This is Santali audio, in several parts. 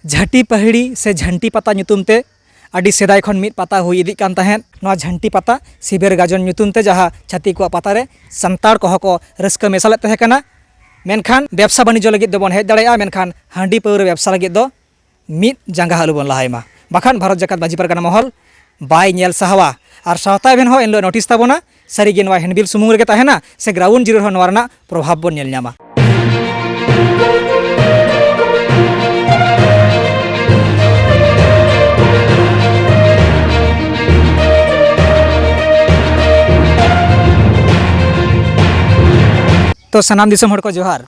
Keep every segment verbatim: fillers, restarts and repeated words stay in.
ᱡᱷᱟᱹᱴᱤ ᱯᱟᱹᱦᱤᱲᱤ ᱥᱮ ᱡᱷᱟᱹᱱᱴᱤ ᱯᱟᱛᱟ ᱧᱩᱛᱩᱢ ᱛᱮ ᱟᱹᱰᱤ ᱥᱮᱫᱟᱭ ᱠᱷᱚᱱ ᱢᱤᱫ ᱯᱟᱛᱟ ᱦᱩᱭ ᱤᱫᱤᱜ ᱠᱟᱱ ᱛᱟᱦᱮᱸᱫ᱾ ᱱᱚᱣᱟ ᱡᱷᱟᱹᱱᱴᱤ ᱯᱟᱛᱟ ᱥᱤᱵᱮᱨ ᱜᱟᱡᱚᱱ ᱧᱩᱛᱩᱢ ᱛᱮ, ᱡᱟᱦᱟᱸ ᱪᱷᱟᱹᱛᱤᱠ ᱠᱚᱣᱟᱜ ᱯᱟᱛᱟ ᱨᱮ ᱥᱟᱱᱛᱟᱲ ᱠᱚᱦᱚᱸ ᱠᱚ ᱨᱟᱹᱥᱠᱟᱹ ᱢᱮᱥᱟ ᱞᱮᱫ ᱛᱟᱦᱮᱸ ᱠᱟᱱᱟ᱾ ᱢᱮᱱᱠᱷᱟᱱ ᱵᱮᱵᱽᱥᱟ ᱵᱟᱹᱱᱤᱡᱽᱡᱚ ᱞᱟᱹᱜᱤᱫ ᱫᱚᱵᱚᱱ ᱦᱮᱡ ᱫᱟᱲᱮᱭᱟᱜᱼᱟ, ᱢᱮᱱᱠᱷᱟᱱ ᱦᱟᱺᱰᱤ ᱯᱟᱹᱣᱨᱟᱹ ᱵᱮᱵᱽᱥᱟ ᱞᱟᱹᱜᱤᱫ ᱫᱚ ᱢᱤᱫ ᱡᱟᱸᱜᱟ ᱦᱚᱸ ᱟᱞᱚᱵᱚᱱ ᱞᱟᱦᱟᱭ ᱢᱟ, ᱵᱟᱠᱷᱟᱱ ᱵᱷᱟᱨᱚᱛ ᱡᱟᱠᱟᱛ ᱢᱟᱹᱡᱷᱤ ᱯᱟᱨᱜᱟᱱᱟ ᱢᱚᱦᱚᱞ ᱵᱟᱭ ᱧᱮᱞ ᱥᱟᱦᱟᱣᱟ᱾ ᱟᱨ ᱥᱟᱶᱛᱟ ᱮᱵᱷᱮᱱ ᱦᱚᱸ ᱮᱱᱦᱤᱞᱳᱜ ᱱᱳᱴᱤᱥ ᱛᱟᱵᱚᱱᱟ᱾ ᱥᱟᱹᱨᱤᱜᱮ ᱱᱚᱣᱟ ᱦᱮᱱᱰᱵᱤᱞ ᱥᱩᱢᱩᱝ ᱨᱮᱜᱮ ᱛᱟᱦᱮᱱᱟ ᱥᱮ ᱜᱨᱟᱣᱩᱱᱰ ᱡᱤᱨᱳ ᱨᱮᱦᱚᱸ ᱱᱚᱣᱟ ᱨᱮᱱᱟᱜ ᱯᱨᱚᱵᱷᱟᱵᱽ ᱵᱚᱱ ᱧᱮᱞ ᱧᱟᱢᱟ? ᱛᱚ, ᱥᱟᱱᱟᱢ ᱫᱤᱥᱚᱢ ᱦᱚᱲ ᱠᱚ ᱡᱚᱦᱟᱨ᱾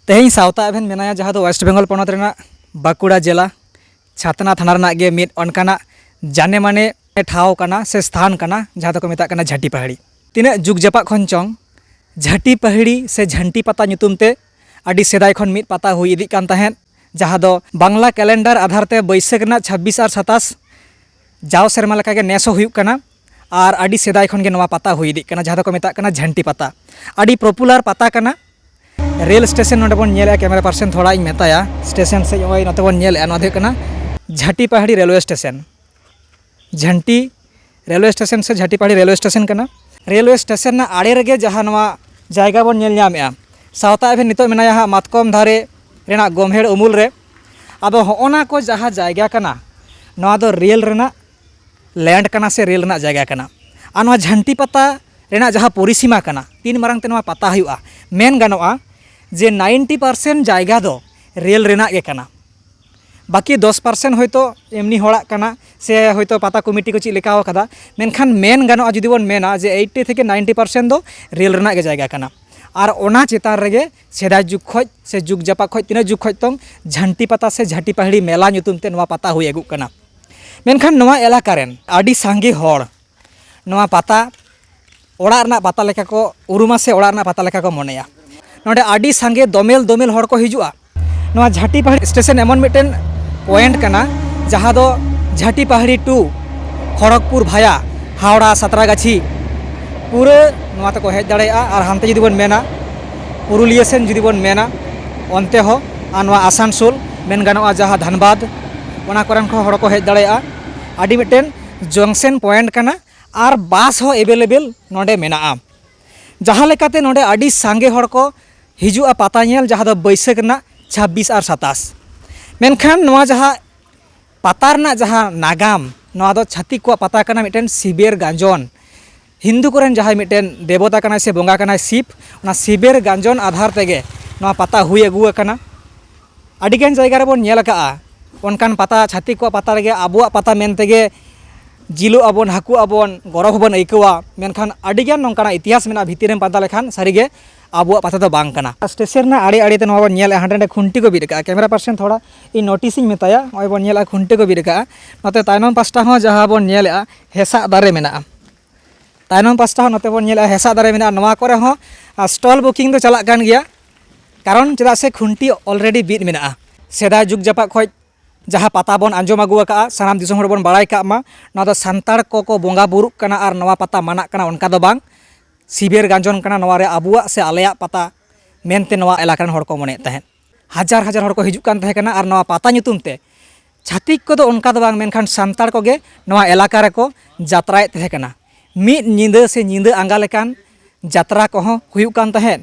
ᱛᱮᱦᱮᱧ ᱥᱟᱶᱛᱟ ᱮᱵᱷᱮᱱ ᱢᱮᱱᱟᱭᱟ, ᱡᱟᱦᱟᱸ ᱫᱚ ᱳᱭᱮᱥᱴ ᱵᱮᱝᱜᱚᱞ ᱯᱚᱱᱚᱛ ᱨᱮᱱᱟᱜ ᱵᱟᱸᱠᱩᱲᱟ ᱡᱮᱞᱟ ᱪᱷᱟᱛᱱᱟ ᱛᱷᱟᱱᱟ ᱨᱮᱱᱟᱜ ᱜᱮ ᱢᱤᱫ ᱚᱱᱠᱟᱱᱟᱜ ᱡᱟᱱᱮ ᱢᱟᱱᱮ ᱴᱷᱟᱶ ᱠᱟᱱᱟ ᱥᱮ ᱥᱛᱷᱟᱱ ᱠᱟᱱᱟ, ᱡᱟᱦᱟᱸ ᱫᱚᱠᱚ ᱢᱮᱛᱟᱜ ᱠᱟᱱᱟ ᱡᱷᱟᱹᱴᱤ ᱯᱟᱹᱦᱤᱲᱤ᱾ ᱛᱤᱱᱟᱹᱜ ᱡᱩᱜᱽ ᱡᱟᱯᱟᱜ ᱠᱷᱚᱱ ᱪᱚᱝ ᱡᱷᱟᱹᱴᱤ ᱯᱟᱹᱦᱤᱲᱤ ᱥᱮ ᱡᱷᱟᱹᱱᱴᱤ ᱯᱟᱛᱟ ᱧᱩᱛᱩᱢ ᱛᱮ ᱟᱹᱰᱤ ᱥᱮᱫᱟᱭ ᱠᱷᱚᱱ ᱢᱤᱫ ᱯᱟᱛᱟ ᱦᱩᱭ ᱤᱫᱤᱜ ᱠᱟᱱ ᱛᱟᱦᱮᱸᱫ, ᱡᱟᱦᱟᱸ ᱫᱚ ᱵᱟᱝᱞᱟ ᱠᱮᱞᱮᱱᱰᱟᱨ ᱟᱫᱷᱟᱨ ᱛᱮ ᱵᱟᱹᱭᱥᱟᱹᱠᱷ ᱨᱮᱱᱟᱜ ᱪᱷᱟᱵᱵᱤᱥ ᱟᱨ ᱥᱟᱛᱟᱥ ᱡᱟᱣ ᱥᱮᱨᱢᱟ ᱞᱮᱠᱟᱜᱮ ᱱᱮᱥ ᱦᱚᱸ ᱦᱩᱭᱩᱜ ᱠᱟᱱᱟ᱾ ᱟᱨ ᱟᱹᱰᱤ ᱥᱮᱫᱟᱭ ᱠᱷᱚᱱ ᱜᱮ ᱱᱚᱣᱟ ᱯᱟᱛᱟ ᱦᱩᱭ ᱤᱫᱤᱜ ᱠᱟᱱᱟ, ᱡᱟᱦᱟᱸ ᱫᱚᱠᱚ ᱢᱮᱛᱟᱜ ᱠᱟᱱᱟ ᱡᱷᱟᱹᱱᱴᱤ ᱯᱟᱛᱟ᱾ ᱟᱹᱰᱤ ᱯᱚᱯᱩᱞᱟᱨ ᱯᱟᱛᱟ ᱠᱟᱱᱟ᱾ ᱨᱮᱞ ᱥᱴᱮᱥᱚᱱ ᱱᱚᱰᱮ ᱵᱚᱱ ᱧᱮᱞᱮᱫᱼᱟ, ᱠᱮᱢᱮᱨᱟ ᱯᱟᱨᱥᱚᱱ ᱛᱷᱚᱲᱟ ᱤᱧ ᱢᱮᱛᱟᱭᱟ, ᱥᱴᱮᱥᱚᱱ ᱥᱮᱫ ᱱᱚᱜᱼᱚᱭ ᱱᱚᱛᱮ ᱵᱚᱱ ᱧᱮᱞᱮᱫᱼᱟ, ᱱᱚᱣᱟ ᱫᱚ ᱦᱩᱭᱩᱜ ᱠᱟᱱᱟ ᱡᱷᱟᱹᱴᱤ ᱯᱟᱦᱟᱲᱤ ᱨᱮᱞᱣᱮ ᱥᱴᱮᱥᱚᱱ᱾ ᱡᱷᱟᱹᱱᱴᱤ ᱨᱮᱞᱣᱮ ᱥᱴᱮᱥᱚᱱ ᱥᱮ ᱡᱷᱟᱹᱴᱤ ᱯᱟᱦᱟᱲᱤ ᱨᱮᱞᱣᱮ ᱥᱴᱮᱥᱚᱱ ᱠᱟᱱᱟ᱾ ᱨᱮᱞᱣᱮ ᱥᱴᱮᱥᱚᱱ ᱨᱮᱱᱟᱜ ᱟᱲᱮ ᱨᱮᱜᱮ ᱡᱟᱦᱟᱸ ᱱᱚᱣᱟ ᱡᱟᱭᱜᱟ ᱵᱚᱱ ᱧᱮᱞ ᱧᱟᱢᱮᱫᱼᱟ, ᱥᱟᱶᱛᱟ ᱮᱵᱷᱮᱱ ᱱᱤᱛᱚᱜ ᱢᱮᱱᱟᱭᱟ ᱦᱟᱸᱜ ᱢᱟᱛᱠᱚᱢ ᱫᱟᱨᱮ ᱨᱮᱱᱟᱜ ᱜᱚᱢᱦᱮᱲ ᱩᱢᱩᱞ ᱨᱮ᱾ ᱟᱫᱚ ᱦᱚᱸᱜᱼᱚ ᱱᱟ ᱠᱚ ᱡᱟᱦᱟᱸ ᱡᱟᱭᱜᱟ ᱠᱟᱱᱟ, ᱱᱚᱣᱟ ᱫᱚ ᱨᱮᱞ ᱨᱮᱱᱟᱜ ᱞᱮᱱᱰ ᱠᱟᱱᱟ ᱥᱮ ᱨᱮᱞ ᱨᱮᱱᱟᱜ ᱡᱟᱭᱜᱟ ᱠᱟᱱᱟ᱾ ᱟᱨ ᱱᱚᱣᱟ ᱡᱷᱟᱹᱱᱴᱤ ᱯᱟᱛᱟ ᱨᱮᱱᱟᱜ ᱡᱟᱦᱟᱸ ᱯᱚᱨᱤᱥᱤᱢᱟ ᱠᱟᱱᱟ, ᱛᱤᱱ ᱢᱟᱨᱟᱝ ᱛᱮ ᱱᱚᱣᱟ ᱯᱟᱛᱟ ᱦᱩᱭᱩᱜᱼᱟ, ᱢᱮᱱ ᱜᱟᱱᱚᱜᱼᱟ ᱡᱮ ᱱᱟᱭᱤᱱᱴᱤ ᱯᱟᱨᱥᱮᱱᱴ ᱡᱟᱭᱜᱟ ᱫᱚ ᱨᱮᱞ ᱨᱮᱱᱟᱜ ᱜᱮ ᱠᱟᱱᱟ᱾ ᱵᱟᱹᱠᱤ ᱫᱚᱥ ᱯᱟᱨᱥᱮᱱᱴ ᱦᱚᱭᱛᱳ ᱮᱢᱱᱤ ᱦᱚᱲᱟᱜ ᱠᱟᱱᱟ, ᱥᱮ ᱦᱚᱭᱛᱳ ᱯᱟᱛᱟ ᱠᱚᱢᱤᱴᱤ ᱠᱚ ᱪᱮᱫ ᱞᱮᱠᱟ ᱟᱠᱟᱫᱟ, ᱢᱮᱱᱠᱷᱟᱱ ᱢᱮᱱ ᱜᱟᱱᱚᱜᱼᱟ, ᱡᱩᱫᱤ ᱵᱚᱱ ᱢᱮᱱᱟ, ᱡᱮ ᱮᱭᱤᱴᱴᱤ ᱛᱷᱮᱠᱮ ᱱᱟᱭᱤᱱᱴᱤ ᱯᱟᱨᱥᱮᱱᱴ ᱫᱚ ᱨᱮᱞ ᱨᱮᱱᱟᱜ ᱜᱮ ᱡᱟᱭᱜᱟ ᱠᱟᱱᱟ᱾ ᱟᱨ ᱚᱱᱟ ᱪᱮᱛᱟᱱ ᱨᱮᱜᱮ ᱥᱮᱫᱟᱭ ᱡᱩᱜᱽ ᱠᱷᱚᱡ ᱥᱮ ᱡᱩᱜᱽ ᱡᱟᱯᱟᱜ ᱠᱷᱚᱡ ᱛᱤᱱᱟᱹᱜ ᱡᱩᱜᱽ ᱠᱷᱚᱡ ᱛᱚᱝ ᱡᱷᱟᱹᱱᱴᱤ ᱯᱟᱛᱟ ᱥᱮ ᱡᱷᱟᱹᱴᱤ ᱯᱟᱹᱦᱲᱤ ᱢᱮᱞᱟ ᱧᱩᱛᱩᱢ ᱛᱮ ᱱᱚᱣᱟ ᱯᱟᱛᱟ ᱦᱩᱭ ᱟᱹᱜᱩᱜ ᱠᱟᱱᱟ᱾ ᱢᱮᱱᱠᱷᱟᱱ ᱱᱚᱣᱟ ᱮᱞᱟᱠᱟ ᱨᱮᱱ ᱟᱹᱰᱤ ᱥᱟᱸᱜᱮ ᱦᱚᱲ ᱱᱚᱣᱟ ᱯᱟᱛᱟ ᱚᱲᱟᱜ ᱨᱮᱱᱟᱜ ᱯᱟᱛᱟ ᱞᱮᱠᱟ ᱠᱚ ᱩᱨᱩᱢᱟ ᱥᱮ ᱚᱲᱟᱜ ᱨᱮᱱᱟᱜ ᱯᱟᱛᱟ ᱞᱮᱠᱟ ᱠᱚ ᱢᱚᱱᱮᱭᱟ᱾ ᱱᱚᱰᱮ ᱟᱹᱰᱤ ᱥᱟᱸᱜᱮ ᱫᱚᱢᱮᱞ ᱫᱚᱢᱮᱞ ᱦᱚᱲ ᱠᱚ ᱦᱤᱡᱩᱜᱼᱟ᱾ ᱱᱚᱣᱟ ᱡᱷᱟᱹᱴᱤ ᱯᱟᱦᱟᱲᱤ ᱥᱴᱮᱥᱚᱱ ᱮᱢᱚᱱ ᱢᱤᱫᱴᱮᱱ ᱯᱚᱭᱮᱱᱴ ᱠᱟᱱᱟ, ᱡᱟᱦᱟᱸ ᱫᱚ ᱡᱷᱟᱹᱴᱤ ᱯᱟᱦᱟᱲᱤ ᱴᱩ ᱠᱷᱚᱲᱚᱜᱽᱯᱩᱨ ᱵᱷᱟᱭᱟ ᱦᱟᱣᱲᱟ ᱥᱟᱛᱨᱟᱜᱟᱪᱷᱤ ᱯᱩᱨᱟᱹ ᱱᱚᱣᱟ ᱛᱮᱠᱚ ᱦᱮᱡ ᱫᱟᱲᱮᱭᱟᱜᱼᱟ᱾ ᱟᱨ ᱦᱟᱱᱛᱮ ᱡᱩᱫᱤ ᱵᱚᱱ ᱢᱮᱱᱟ, ᱯᱩᱨᱩᱞᱤᱭᱟᱹ ᱥᱮᱱ ᱡᱩᱫᱤ ᱵᱚᱱ ᱢᱮᱱᱟ, ᱚᱱᱛᱮ ᱦᱚᱸ, ᱟᱨ ᱱᱚᱣᱟ ᱟᱥᱟᱱᱥᱳᱞ, ᱢᱮᱱ ᱜᱟᱱᱚᱜᱼᱟ ᱡᱟᱦᱟᱸ ᱫᱷᱟᱱᱵᱟᱫᱽ, ᱚᱱᱟ ᱠᱚᱨᱮᱱ ᱠᱷᱚᱱ ᱦᱚᱲ ᱠᱚ ᱦᱮᱡ ᱫᱟᱲᱮᱭᱟᱜᱼᱟ᱾ ᱟᱹᱰᱤ ᱢᱤᱫᱴᱮᱱ ᱡᱚᱝᱥᱮᱱ ᱯᱚᱭᱮᱱᱴ ᱠᱟᱱᱟ ᱟᱨ ᱵᱟᱥ ᱦᱚᱸ ᱮᱵᱮᱞᱮᱵᱮᱞ ᱱᱚᱰᱮ ᱢᱮᱱᱟᱜᱼᱟ᱾ ᱡᱟᱦᱟᱸ ᱞᱮᱠᱟᱛᱮ ᱱᱚᱰᱮ ᱟᱹᱰᱤ ᱥᱟᱸᱜᱮ ᱦᱚᱲ ᱠᱚ ᱦᱤᱡᱩᱜᱼᱟ ᱯᱟᱛᱟ ᱧᱮᱞ, ᱡᱟᱦᱟᱸ ᱫᱚ ᱵᱟᱹᱭᱥᱟᱹᱠᱷ ᱨᱮᱱᱟᱜ ᱪᱷᱟᱵᱵᱤᱥ ᱟᱨ ᱥᱟᱛᱟᱥ᱾ ᱢᱮᱱᱠᱷᱟᱱ ᱱᱚᱣᱟ ᱡᱟᱦᱟᱸ ᱯᱟᱛᱟ ᱨᱮᱱᱟᱜ ᱡᱟᱦᱟᱸ ᱱᱟᱜᱟᱢ, ᱱᱚᱣᱟ ᱫᱚ ᱪᱷᱟᱹᱛᱤᱠ ᱠᱚᱣᱟᱜ ᱯᱟᱛᱟ ᱠᱟᱱᱟ, ᱢᱤᱫᱴᱮᱱ ᱥᱤᱵᱮᱨ ᱜᱟᱸᱡᱚᱱ᱾ ᱦᱤᱱᱫᱩ ᱠᱚᱨᱮᱱ ᱡᱟᱦᱟᱸᱭ ᱢᱤᱫᱴᱮᱱ ᱫᱮᱵᱚᱛᱟ ᱠᱟᱱᱟᱭ ᱥᱮ ᱵᱚᱸᱜᱟ ᱠᱟᱱᱟᱭ ᱥᱤᱵ, ᱚᱱᱟ ᱥᱤᱵᱮᱨ ᱜᱟᱸᱡᱚᱱ ᱟᱫᱷᱟᱨ ᱛᱮᱜᱮ ᱱᱚᱣᱟ ᱯᱟᱛᱟ ᱦᱩᱭ ᱟᱹᱜᱩ ᱟᱠᱟᱱᱟ᱾ ᱟᱹᱰᱤᱜᱟᱱ ᱡᱟᱭᱜᱟ ᱨᱮᱵᱚᱱ ᱧᱮᱞ ᱟᱠᱟᱫᱼᱟ, ᱚᱱᱠᱟᱱ ᱯᱟᱛᱟ, ᱪᱷᱟᱹᱛᱤᱠ ᱠᱚᱣᱟᱜ ᱯᱟᱛᱟ ᱨᱮᱜᱮ ᱟᱵᱚᱣᱟᱜ ᱯᱟᱛᱟ ᱢᱮᱱ ᱛᱮᱜᱮ ᱡᱤᱞᱚᱜ ᱟᱵᱚᱱ, ᱦᱟᱹᱠᱩᱜ ᱟᱵᱚᱱ, ᱜᱚᱨᱚᱵᱽ ᱦᱚᱸᱵᱚᱱ ᱟᱹᱭᱠᱟᱹᱣᱟ᱾ ᱢᱮᱱᱠᱷᱟᱱ ᱟᱹᱰᱤᱜᱟᱱ ᱱᱚᱝᱠᱟᱱᱟᱜ ᱤᱛᱤᱦᱟᱥ ᱢᱮᱱᱟᱜᱼᱟ, ᱵᱷᱤᱛᱤᱨ ᱨᱮᱢ ᱯᱟᱱᱛᱟ ᱞᱮᱠᱷᱟᱱ ᱥᱟᱹᱨᱤᱜᱮ ᱟᱵᱚᱣᱟᱜ ᱯᱟᱛᱟ ᱫᱚ ᱵᱟᱝ ᱠᱟᱱᱟ᱾ ᱥᱴᱮᱥᱚᱱ ᱨᱮᱱᱟᱜ ᱟᱲᱮ ᱟᱲᱮ ᱛᱮ ᱱᱚᱣᱟ ᱵᱚᱱ ᱧᱮᱞᱮᱫᱼᱟ, ᱦᱟᱸᱰᱮ ᱱᱟᱰᱮ ᱠᱷᱩᱱᱴᱤ ᱠᱚ ᱵᱤᱫ ᱟᱠᱟᱫᱼᱟ᱾ ᱠᱮᱢᱮᱨᱟ ᱯᱟᱨᱥᱚᱱ ᱛᱷᱚᱲᱟ ᱤᱧ ᱱᱳᱴᱤᱥ ᱤᱧ ᱢᱮᱛᱟᱭᱟ, ᱱᱚᱜᱼᱚᱭ ᱵᱚᱱ ᱧᱮᱞᱮᱫᱼᱟ ᱠᱷᱩᱱᱴᱤ ᱠᱚ ᱵᱤᱫ ᱟᱠᱟᱫᱼᱟ᱾ ᱱᱚᱛᱮ ᱛᱟᱭᱱᱚᱢ ᱯᱟᱥᱴᱟ ᱦᱚᱸ ᱡᱟᱦᱟᱸ ᱵᱚᱱ ᱧᱮᱞᱮᱫᱼᱟ, ᱦᱮᱸᱥᱟᱜ ᱫᱟᱨᱮ ᱢᱮᱱᱟᱜᱼᱟ᱾ ᱛᱟᱭᱱᱚᱢ ᱯᱟᱥᱴᱟ ᱦᱚᱸ ᱱᱚᱛᱮ ᱵᱚᱱ ᱧᱮᱞᱮᱫᱼᱟ, ᱦᱮᱸᱥᱟᱜ ᱫᱟᱨᱮ ᱢᱮᱱᱟᱜᱼᱟ᱾ ᱱᱚᱣᱟ ᱠᱚᱨᱮ ᱦᱚᱸ, ᱟ, ᱥᱴᱚᱞ ᱵᱩᱠᱤᱝ ᱫᱚ ᱪᱟᱞᱟᱜ ᱠᱟᱱ ᱜᱮᱭᱟ, ᱠᱟᱨᱚᱱ ᱪᱮᱫᱟᱜ ᱥᱮ ᱠᱷᱩᱱᱴᱤ ᱚᱞᱨᱮᱰᱤ ᱵᱤᱫ ᱢᱮᱱᱟᱜᱼᱟ᱾ ᱥᱮᱫᱟᱭ ᱡᱩᱜᱽ ᱡᱟᱯᱟᱜ ᱠᱷᱚᱱ ᱡᱟᱦᱟᱸ ᱯᱟᱛᱟ ᱵᱚᱱ ᱟᱸᱡᱚᱢ ᱟᱹᱜᱩ ᱟᱠᱟᱫᱼᱟ, ᱥᱟᱱᱟᱢ ᱫᱤᱥᱚᱢ ᱦᱚᱲ ᱵᱚᱱ ᱵᱟᱲᱟᱭ ᱠᱟᱜ ᱢᱟ, ᱱᱚᱣᱟ ᱫᱚ ᱥᱟᱱᱛᱟᱲ ᱠᱚᱠᱚ ᱵᱚᱸᱜᱟ ᱵᱩᱨᱩᱜ ᱠᱟᱱᱟ ᱟᱨ ᱱᱚᱣᱟ ᱯᱟᱛᱟ ᱢᱟᱱᱟᱜ ᱠᱟᱱᱟ, ᱚᱱᱠᱟ ᱫᱚ ᱵᱟᱝ᱾ ᱥᱤᱵᱮᱨ ᱜᱟᱸᱡᱚᱱ ᱠᱟᱱᱟ, ᱱᱚᱣᱟ ᱨᱮ ᱟᱵᱚᱣᱟᱜ ᱥᱮ ᱟᱞᱮᱭᱟᱜ ᱯᱟᱛᱟ ᱢᱮᱱᱛᱮ ᱱᱚᱣᱟ ᱮᱞᱟᱠᱟ ᱨᱮᱱ ᱦᱚᱲ ᱠᱚ ᱢᱚᱱᱮᱭᱮᱫ ᱛᱟᱦᱮᱸᱫ᱾ ᱦᱟᱡᱟᱨ ᱦᱟᱡᱟᱨ ᱦᱚᱲ ᱠᱚ ᱦᱤᱡᱩᱜ ᱠᱟᱱ ᱛᱟᱦᱮᱸ ᱠᱟᱱᱟ ᱟᱨ ᱱᱚᱣᱟ ᱯᱟᱛᱟ ᱧᱩᱛᱩᱢ ᱛᱮ ᱪᱷᱟᱹᱛᱤᱠ ᱠᱚᱫᱚ ᱚᱱᱠᱟ ᱫᱚ ᱵᱟᱝ, ᱢᱮᱱᱠᱷᱟᱱ ᱥᱟᱱᱛᱟᱲ ᱠᱚᱜᱮ ᱱᱚᱣᱟ ᱮᱞᱟᱠᱟ ᱨᱮᱠᱚ ᱡᱟᱛᱨᱟᱭᱮᱫ ᱛᱟᱦᱮᱸ ᱠᱟᱱᱟ᱾ ᱢᱤᱫ ᱧᱤᱫᱟᱹ ᱥᱮ ᱧᱤᱫᱟᱹ ᱟᱸᱜᱟ ᱞᱮᱠᱟᱱ ᱡᱟᱛᱨᱟ ᱠᱚᱦᱚᱸ ᱦᱩᱭᱩᱜ ᱠᱟᱱ ᱛᱟᱦᱮᱸᱫ᱾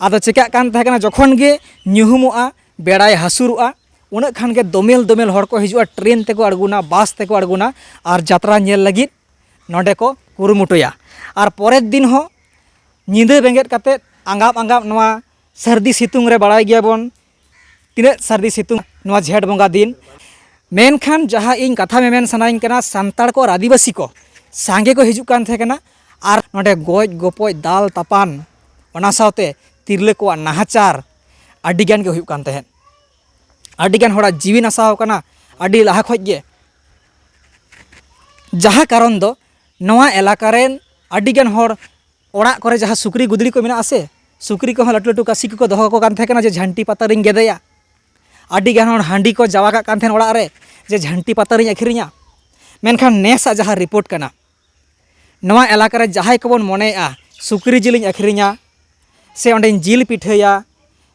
ᱟᱫᱚ ᱪᱮᱠᱟᱜ ᱠᱟᱱ ᱛᱟᱦᱮᱸ ᱠᱟᱱᱟ, ᱡᱚᱠᱷᱚᱱ ᱜᱮ ᱧᱩᱦᱩᱢᱚᱜᱼᱟ, ᱵᱮᱲᱟᱭ ᱦᱟᱹᱥᱩᱨᱚᱜᱼᱟ, ᱩᱱᱟᱹᱜ ᱠᱷᱟᱱ ᱜᱮ ᱫᱚᱢᱮᱞ ᱫᱚᱢᱮᱞ ᱦᱚᱲ ᱠᱚ ᱦᱤᱡᱩᱜᱼᱟ, ᱴᱨᱮᱱ ᱛᱮᱠᱚ ᱟᱬᱜᱚᱱᱟ, ᱵᱟᱥ ᱛᱮᱠᱚ ᱟᱬᱜᱚᱱᱟ ᱟᱨ ᱡᱟᱛᱨᱟ ᱧᱮᱞ ᱞᱟᱹᱜᱤᱫ ᱱᱚᱸᱰᱮ ᱠᱚ ᱠᱩᱨᱩᱢᱩᱴᱩᱭᱟ᱾ ᱟᱨ ᱯᱚᱨᱮᱨ ᱫᱤᱱ ᱦᱚᱸ ᱧᱤᱫᱟᱹ ᱵᱮᱸᱜᱮᱫ ᱠᱟᱛᱮᱫ ᱟᱸᱜᱟᱵ ᱟᱸᱜᱟᱵ ᱱᱚᱣᱟ ᱥᱟᱹᱨᱫᱤ ᱥᱤᱛᱩᱝ ᱨᱮ, ᱵᱟᱲᱟᱭ ᱜᱮᱭᱟᱵᱚᱱ ᱛᱤᱱᱟᱹᱜ ᱥᱟᱹᱨᱫᱤ ᱥᱤᱛᱩᱝ ᱱᱚᱣᱟ ᱡᱷᱮᱸᱴ ᱵᱚᱸᱜᱟ ᱫᱤᱱ᱾ ᱢᱮᱱᱠᱷᱟᱱ ᱡᱟᱦᱟᱸ ᱤᱧ ᱠᱟᱛᱷᱟ ᱢᱮᱢᱮᱱ ᱥᱟᱱᱟᱧ ᱠᱟᱱᱟ, ᱥᱟᱱᱛᱟᱲ ᱠᱚ ᱟᱨ ᱟᱹᱫᱤᱵᱟᱹᱥᱤ ᱠᱚ ᱥᱟᱸᱜᱮ ᱠᱚ ᱦᱤᱡᱩᱜ ᱠᱟᱱ ᱛᱟᱦᱮᱸ ᱠᱟᱱᱟ ᱟᱨ ᱱᱚᱸᱰᱮ ᱜᱚᱡ ᱜᱚᱯᱚᱡ, ᱫᱟᱞ ᱛᱟᱯᱟᱱ, ᱚᱱᱟ ᱥᱟᱶᱛᱮ ᱛᱤᱨᱞᱟᱹ ᱠᱚᱣᱟᱜ ᱱᱟᱦᱟᱪᱟᱨ ᱟᱹᱰᱤ ᱜᱟᱱ ᱜᱮ ᱦᱩᱭᱩᱜ ᱠᱟᱱ ᱛᱟᱦᱮᱸᱫ᱾ ᱟᱹᱰᱤ ᱜᱟᱱ ᱦᱚᱲᱟᱜ ᱡᱤᱣᱤ ᱱᱟᱥᱟᱣ ᱟᱠᱟᱱᱟ ᱟᱹᱰᱤ ᱞᱟᱦᱟ ᱠᱷᱚᱡ ᱜᱮ᱾ ᱡᱟᱦᱟᱸ ᱠᱟᱨᱚᱱ ᱫᱚ ᱱᱚᱣᱟ ᱮᱞᱟᱠᱟ ᱨᱮᱱ ᱟᱹᱰᱤ ᱜᱟᱱ ᱦᱚᱲ ᱚᱲᱟᱜ ᱠᱚᱨᱮ ᱡᱟᱦᱟᱸ ᱥᱩᱠᱨᱤ ᱜᱩᱫᱽᱲᱤ ᱠᱚ ᱢᱮᱱᱟᱜᱼᱟ ᱥᱮ, ᱥᱩᱠᱨᱤ ᱠᱚᱦᱚᱸ ᱞᱟᱹᱴᱩ ᱞᱟᱹᱴᱩ ᱠᱟᱹᱥᱤ ᱠᱚᱠᱚ ᱫᱚᱦᱚ ᱠᱟᱠᱚ ᱠᱟᱱ ᱛᱟᱦᱮᱸ ᱠᱟᱱᱟ ᱡᱮ ᱡᱷᱟᱹᱱᱴᱤ ᱯᱟᱛᱟ ᱨᱤᱧ ᱜᱮᱫᱮᱭᱟ᱾ ᱟᱹᱰᱤ ᱜᱟᱱ ᱦᱚᱲ ᱦᱟᱺᱰᱤ ᱠᱚ ᱡᱟᱣᱟ ᱠᱟᱜ ᱠᱟᱱ ᱛᱟᱦᱮᱸᱱ ᱚᱲᱟᱜ ᱨᱮ ᱡᱮ ᱡᱷᱟᱹᱱᱴᱤ ᱯᱟᱛᱟ ᱨᱤᱧ ᱟᱹᱠᱷᱨᱤᱧᱟ᱾ ᱢᱮᱱᱠᱷᱟᱱ ᱱᱮᱥᱟᱜ ᱡᱟᱦᱟᱸ ᱨᱤᱯᱳᱨᱴ ᱠᱟᱱᱟ, ᱱᱚᱣᱟ ᱮᱞᱟᱠᱟ ᱨᱮ ᱡᱟᱦᱟᱸᱭ ᱠᱚᱵᱚᱱ ᱢᱚᱱᱮᱭᱮᱫᱼᱟ ᱥᱩᱠᱨᱤ ᱡᱤᱞᱤᱧ ᱟᱹᱠᱷᱨᱤᱧᱟ, ᱥᱮ ᱚᱸᱰᱮᱧ ᱡᱤᱞ ᱯᱤᱴᱷᱟᱹᱭᱟ,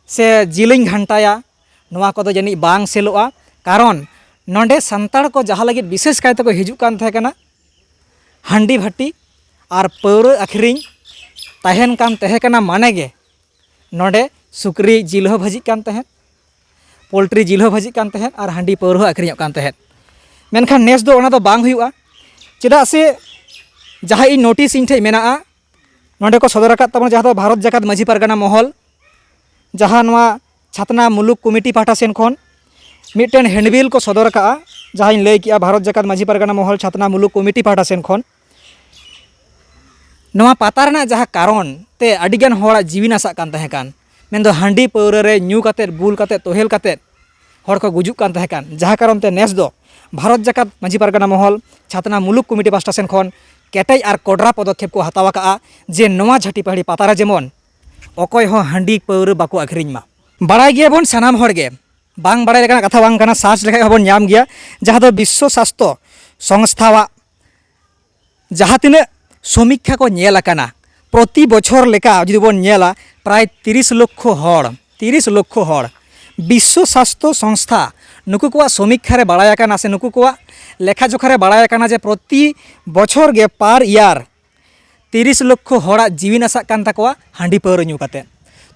ᱥᱮ ᱡᱤᱞᱤᱧ ᱜᱷᱟᱱᱴᱟᱭᱟ, ᱱᱚᱣᱟ ᱠᱚᱫᱚ ᱡᱟᱹᱱᱤᱡ ᱵᱟᱝ ᱥᱮᱞᱚᱜᱼᱟ᱾ ᱠᱟᱨᱚᱱ ᱱᱚᱰᱮ ᱥᱟᱱᱛᱟᱲ ᱠᱚ ᱡᱟᱦᱟᱸ ᱞᱟᱹᱜᱤᱫ ᱵᱤᱥᱮᱥ ᱠᱟᱭ ᱛᱮᱠᱚ ᱦᱤᱡᱩᱜ ᱠᱟᱱ ᱛᱟᱦᱮᱸ ᱠᱟᱱᱟ, ᱦᱟᱺᱰᱤ ᱵᱷᱟᱹᱴᱤ ᱟᱨ ᱯᱟᱹᱣᱨᱟᱹ ᱟᱹᱠᱷᱨᱤᱧ ᱛᱟᱦᱮᱱ ᱠᱟᱱ ᱛᱟᱦᱮᱸ ᱠᱟᱱᱟ ᱢᱟᱱᱮ ᱜᱮ ᱱᱚᱰᱮ ᱥᱩᱠᱨᱤ ᱡᱤᱞ ᱦᱚᱸ ᱵᱷᱟᱹᱡᱤᱜ ᱠᱟᱱ ᱛᱟᱦᱮᱸᱫ, ᱯᱳᱞᱴᱨᱤ ᱡᱤᱞ ᱦᱚᱸ ᱵᱷᱟᱹᱡᱤᱜ ᱠᱟᱱ ᱛᱟᱦᱮᱸᱫ ᱟᱨ ᱦᱟᱺᱰᱤ ᱯᱟᱹᱣᱨᱟᱹ ᱦᱚᱸ ᱟᱹᱠᱷᱨᱤᱧᱚᱜ ᱠᱟᱱ ᱛᱟᱦᱮᱸᱫ᱾ ᱢᱮᱱᱠᱷᱟᱱ ᱱᱮᱥ ᱫᱚ ᱚᱱᱟ ᱫᱚ ᱵᱟᱝ ᱦᱩᱭᱩᱜᱼᱟ᱾ ᱪᱮᱫᱟᱜ ᱥᱮ ᱡᱟᱦᱟᱸ ᱤᱧ ᱱᱳᱴᱤᱥ ᱤᱧ ᱴᱷᱮᱱ ᱢᱮᱱᱟᱜᱼᱟ, ᱱᱚᱰᱮ ᱠᱚ ᱥᱚᱫᱚᱨ ᱟᱠᱟᱫ ᱛᱟᱵᱚᱱᱟ, ᱡᱟᱦᱟᱸ ᱫᱚ ᱵᱷᱟᱨᱚᱛ ᱡᱟᱠᱟᱛ ᱢᱟᱹᱡᱷᱤ ᱯᱟᱨᱜᱟᱱᱟ ᱢᱚᱦᱚᱞ, ᱡᱟᱦᱟᱸ ᱱᱚᱣᱟ ᱪᱷᱟᱛᱱᱟ ᱢᱩᱞᱩᱠ ᱠᱚᱢᱤᱴᱤ ᱯᱟᱦᱴᱟ ᱥᱮᱱ ᱠᱷᱚᱱ ᱢᱤᱫᱴᱮᱱ ᱦᱮᱱᱰᱵᱤᱞ ᱠᱚ ᱥᱚᱫᱚᱨ ᱟᱠᱟᱫᱼᱟ, ᱡᱟᱦᱟᱸᱧ ᱞᱟᱹᱭ ᱠᱮᱜᱼᱟ, ᱵᱷᱟᱨᱚᱛ ᱡᱟᱠᱟᱛ ᱢᱟᱹᱡᱷᱤ ᱯᱟᱨᱜᱟᱱᱟ ᱢᱚᱦᱚᱞ ᱪᱷᱟᱛᱱᱟ ᱢᱩᱞᱩᱠ ᱠᱚᱢᱤᱴᱤ ᱯᱟᱦᱴᱟ ᱥᱮᱱ ᱠᱷᱚᱱ᱾ ᱱᱚᱣᱟ ᱯᱟᱛᱟ ᱨᱮᱱᱟᱜ ᱡᱟᱦᱟᱸ ᱠᱟᱨᱚᱱ ᱛᱮ ᱟᱹᱰᱤᱜᱟᱱ ᱦᱚᱲᱟᱜ ᱡᱤᱣᱤ ᱱᱟᱥᱟᱜ ᱠᱟᱱ ᱛᱟᱦᱮᱸ ᱠᱟᱱ, ᱢᱮᱱᱫᱚ ᱦᱟᱺᱰᱤ ᱯᱟᱹᱣᱨᱟᱹ ᱨᱮ ᱧᱩ ᱠᱟᱛᱮᱫ, ᱵᱩᱞ ᱠᱟᱛᱮᱫ, ᱛᱚᱦᱮᱞ ᱠᱟᱛᱮᱫ ᱦᱚᱲ ᱠᱚ ᱜᱩᱡᱩᱜ ᱠᱟᱱ ᱛᱟᱦᱮᱸ ᱠᱟᱱ, ᱡᱟᱦᱟᱸ ᱠᱟᱨᱚᱱ ᱛᱮ ᱱᱮᱥ ᱫᱚ ᱵᱷᱟᱨᱚᱛ ᱡᱟᱠᱟᱛ ᱢᱟᱹᱡᱷᱤ ᱯᱟᱨᱜᱟᱱᱟ ᱢᱚᱦᱚᱞ ᱪᱷᱟᱛᱱᱟ ᱢᱩᱞᱩᱠ ᱠᱚᱢᱤᱴᱤ ᱯᱟᱥᱴᱟ ᱥᱮᱱ ᱠᱷᱚᱱ ᱠᱮᱴᱮᱡ ᱟᱨ ᱠᱚᱰᱨᱟ ᱯᱚᱫᱚᱠᱷᱮᱯ ᱠᱚ ᱦᱟᱛᱟᱣ ᱟᱠᱟᱫᱼᱟ ᱡᱮ ᱱᱚᱣᱟ ᱡᱷᱟᱹᱴᱤ ᱯᱟᱹᱦᱲᱤ ᱯᱟᱛᱟ ᱨᱮ ᱡᱮᱢᱚᱱ ᱚᱠᱚᱭ ᱦᱚᱸ ᱦᱟᱺᱰᱤ ᱯᱟᱹᱣᱨᱟᱹ ᱵᱟᱠᱚ ᱟᱹᱠᱷᱨᱤᱧ ᱢᱟ᱾ ᱵᱟᱲᱟᱭ ᱜᱮᱭᱟᱵᱚᱱ ᱥᱟᱱᱟᱢ ᱦᱚᱲ ᱜᱮ, ᱵᱟᱝ ᱵᱟᱲᱟᱭ ᱞᱮᱠᱟᱱᱟᱜ ᱠᱟᱛᱷᱟ ᱵᱟᱝ ᱠᱟᱱᱟ, ᱥᱟᱨᱪ ᱞᱮᱠᱷᱟᱡ ᱦᱚᱸᱵᱚᱱ ᱧᱟᱢ ᱜᱮᱭᱟ, ᱡᱟᱦᱟᱸ ᱫᱚ ᱵᱤᱥᱥᱚ ᱥᱟᱥᱛᱷᱚ ᱥᱚᱝᱥᱛᱷᱟᱣᱟᱜ ᱡᱟᱦᱟᱸ ᱛᱤᱱᱟᱹᱜ ᱥᱚᱢᱤᱠᱠᱷᱟ ᱠᱚ ᱧᱮᱞ ᱟᱠᱟᱱᱟ, ᱯᱨᱚᱛᱤ ᱵᱚᱪᱷᱚᱨ ᱞᱮᱠᱟ ᱡᱩᱫᱤ ᱵᱚᱱ ᱧᱮᱞᱟ, ᱯᱨᱟᱭ ᱛᱤᱨᱤᱥ ᱞᱚᱠᱠᱷᱚ ᱦᱚᱲ, ᱛᱤᱨᱤᱥ ᱞᱚᱠᱠᱷᱚ ᱦᱚᱲ ᱵᱤᱥᱥᱚ ᱥᱟᱥᱛᱷᱚ ᱥᱚᱝᱥᱛᱷᱟ ᱱᱩᱠᱩ ᱠᱚᱣᱟᱜ ᱥᱚᱢᱤᱠᱠᱷᱟ ᱨᱮ ᱵᱟᱲᱟᱭ ᱟᱠᱟᱱᱟ ᱥᱮ ᱱᱩᱠᱩ ᱠᱚᱣᱟᱜ ᱞᱮᱠᱷᱟ ᱡᱚᱠᱷᱟ ᱨᱮ ᱵᱟᱲᱟᱭ ᱟᱠᱟᱱᱟ ᱡᱮ ᱯᱨᱚᱛᱤ ᱵᱚᱪᱷᱚᱨ ᱜᱮ per year ᱛᱤᱨᱤᱥ ᱞᱚᱠᱠᱷᱚ ᱦᱚᱲᱟᱜ ᱡᱤᱣᱤ ᱱᱟᱥᱟᱜ ᱠᱟᱱ ᱛᱟᱠᱚᱣᱟ ᱦᱟᱺᱰᱤ ᱯᱟᱹᱣᱨᱟᱹ ᱧᱩ ᱠᱟᱛᱮᱫ᱾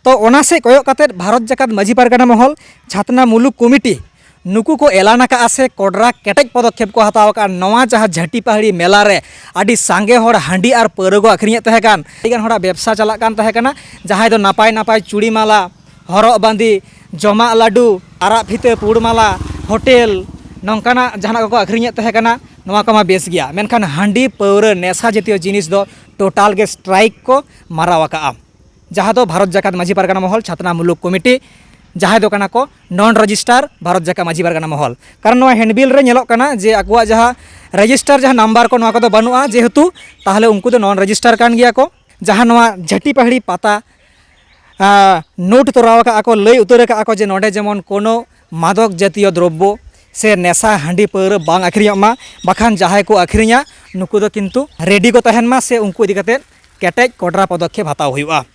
ᱛᱚ, ᱚᱱᱟ ᱥᱮᱫ ᱠᱚᱭᱚᱜ ᱠᱟᱛᱮᱫ ᱵᱷᱟᱨᱚᱛ ᱡᱟᱠᱟᱛ ᱢᱟᱹᱡᱷᱤ ᱯᱟᱨᱜᱟᱱᱟ ᱢᱚᱦᱚᱞ ᱪᱷᱟᱛᱱᱟ ᱢᱩᱞᱩᱠ ᱠᱚᱢᱤᱴᱤ ᱱᱩᱠᱩ ᱠᱚ ᱮᱞᱟᱱ ᱟᱠᱟᱫᱼᱟ ᱥᱮ ᱠᱚᱰᱨᱟ ᱠᱮᱴᱮᱡ ᱯᱚᱫᱚᱠᱷᱮᱯ ᱠᱚ ᱦᱟᱛᱟᱣ ᱟᱠᱟᱫᱼᱟ᱾ ᱱᱚᱣᱟ ᱡᱟᱦᱟᱸ ᱡᱷᱟᱹᱴᱤ ᱯᱟᱹᱦᱲᱤ ᱢᱮᱞᱟ ᱨᱮ ᱟᱹᱰᱤ ᱥᱟᱸᱜᱮ ᱦᱚᱲ ᱦᱟᱺᱰᱤ ᱟᱨ ᱯᱟᱹᱣᱨᱟᱹ ᱠᱚ ᱟᱹᱠᱷᱨᱤᱧᱮᱫ ᱛᱟᱦᱮᱸ ᱠᱟᱱ, ᱟᱹᱰᱤᱜᱟᱱ ᱦᱚᱲᱟᱜ ᱵᱮᱵᱽᱥᱟ ᱪᱟᱞᱟᱜ ᱠᱟᱱ ᱛᱟᱦᱮᱸ ᱠᱟᱱᱟ, ᱡᱟᱦᱟᱸᱭ ᱫᱚ ᱱᱟᱯᱟᱭ ᱱᱟᱯᱟᱭ ᱪᱩᱲᱤ ᱢᱟᱞᱟ, ᱦᱚᱨᱚᱜ ᱵᱟᱸᱫᱮ, ᱡᱚᱢᱟᱜ ᱞᱟᱹᱰᱩ, ᱟᱨᱟᱜ ᱯᱷᱤᱛᱟᱹ, ᱯᱩᱲ ᱢᱟᱞᱟ, ᱦᱳᱴᱮᱞ, ᱱᱚᱝᱠᱟᱱᱟᱜ ᱡᱟᱦᱟᱱᱟᱜ ᱠᱚᱠᱚ ᱟᱹᱠᱷᱨᱤᱧᱮᱫ ᱛᱟᱦᱮᱸ ᱠᱟᱱᱟ, ᱱᱚᱣᱟ ᱠᱚᱢᱟ ᱵᱮᱥ ᱜᱮᱭᱟ, ᱢᱮᱱᱠᱷᱟᱱ ᱦᱟᱺᱰᱤ ᱯᱟᱹᱣᱨᱟᱹ ᱱᱮᱥᱟ ᱡᱟᱛᱤᱭᱚ ᱡᱤᱱᱤᱥ ᱫᱚ ᱴᱳᱴᱟᱞ ᱜᱮ ᱥᱴᱨᱟᱭᱤᱠ ᱠᱚ ᱢᱟᱨᱟᱣ ᱟᱠᱟᱜᱼᱟ, ᱡᱟᱦᱟᱸ ᱫᱚ ᱵᱷᱟᱨᱚᱛ ᱡᱟᱠᱟᱛ ᱢᱟᱹᱡᱷᱤ ᱯᱟᱨᱜᱟᱱᱟ ᱢᱚᱦᱚᱞ ᱪᱷᱟᱛᱱᱟ ᱢᱩᱞᱩᱠ ᱠᱚᱢᱤᱴᱤ, ᱡᱟᱦᱟᱸᱭ ᱫᱚ ᱠᱟᱱᱟ ᱠᱚ ᱱᱚᱱ ᱨᱮᱡᱤᱥᱴᱟᱨ ᱵᱷᱟᱨᱚᱛ ᱡᱟᱠᱟᱛ ᱢᱟᱹᱡᱷᱤ ᱯᱟᱨᱜᱟᱱᱟ ᱢᱚᱦᱚᱞ᱾ ᱠᱟᱨᱚᱱ ᱱᱚᱣᱟ ᱦᱮᱱᱰᱵᱤᱞ ᱨᱮ ᱧᱮᱞᱚᱜ ᱠᱟᱱᱟ ᱡᱮ ᱟᱠᱚᱣᱟᱜ ᱡᱟᱦᱟᱸ ᱨᱮᱡᱤᱥᱴᱟᱨ ᱡᱟᱦᱟᱸ ᱱᱟᱢᱵᱟᱨ ᱠᱚ, ᱱᱚᱣᱟ ᱠᱚᱫᱚ ᱵᱟᱹᱱᱩᱜᱼᱟ, ᱡᱮᱦᱮᱛᱩ ᱛᱟᱦᱚᱞᱮ ᱩᱱᱠᱩ ᱫᱚ ᱱᱚᱱ ᱨᱮᱡᱤᱥᱴᱟᱨ ᱠᱟᱱ ᱜᱮᱭᱟ ᱠᱚ᱾ ᱡᱟᱦᱟᱸ ᱱᱚᱣᱟ ᱡᱷᱟᱹᱴᱤ ᱯᱟᱹᱦᱲᱤ ᱯᱟᱛᱟ ᱟᱸ, ᱱᱳᱴ ᱛᱚᱨᱟᱣ ᱟᱠᱟᱫᱼᱟ ᱠᱚ, ᱞᱟᱹᱭ ᱩᱛᱟᱹᱨ ᱟᱠᱟᱫᱼᱟ ᱠᱚ ᱡᱮ ᱱᱚᱰᱮ ᱡᱮᱢᱚᱱ ᱠᱳᱱᱳ ᱢᱟᱫᱚᱠ ᱡᱟᱛᱤᱭᱚ ᱫᱨᱚᱵᱽᱵᱚ ᱥᱮ ᱱᱮᱥᱟ ᱦᱟᱺᱰᱤ ᱯᱟᱹᱣᱨᱟᱹ ᱵᱟᱝ ᱟᱹᱠᱷᱨᱤᱧᱚᱜ ᱢᱟ, ᱵᱟᱠᱷᱟᱱ ᱡᱟᱦᱟᱸᱭ ᱠᱚ ᱟᱹᱠᱷᱨᱤᱧᱟ ᱱᱩᱠᱩ ᱫᱚ ᱠᱤᱱᱛᱩ ᱨᱮᱰᱤ ᱠᱚ ᱛᱟᱦᱮᱱ ᱢᱟ ᱥᱮ ᱩᱱᱠᱩ ᱤᱫᱤ ᱠᱟᱛᱮᱫ ᱠᱮᱴᱮᱡ ᱠᱚᱰᱨᱟ ᱯᱚᱫᱚᱠᱷᱮᱯ ᱦᱟᱛᱟᱣ ᱦᱩᱭᱩᱜᱼᱟ᱾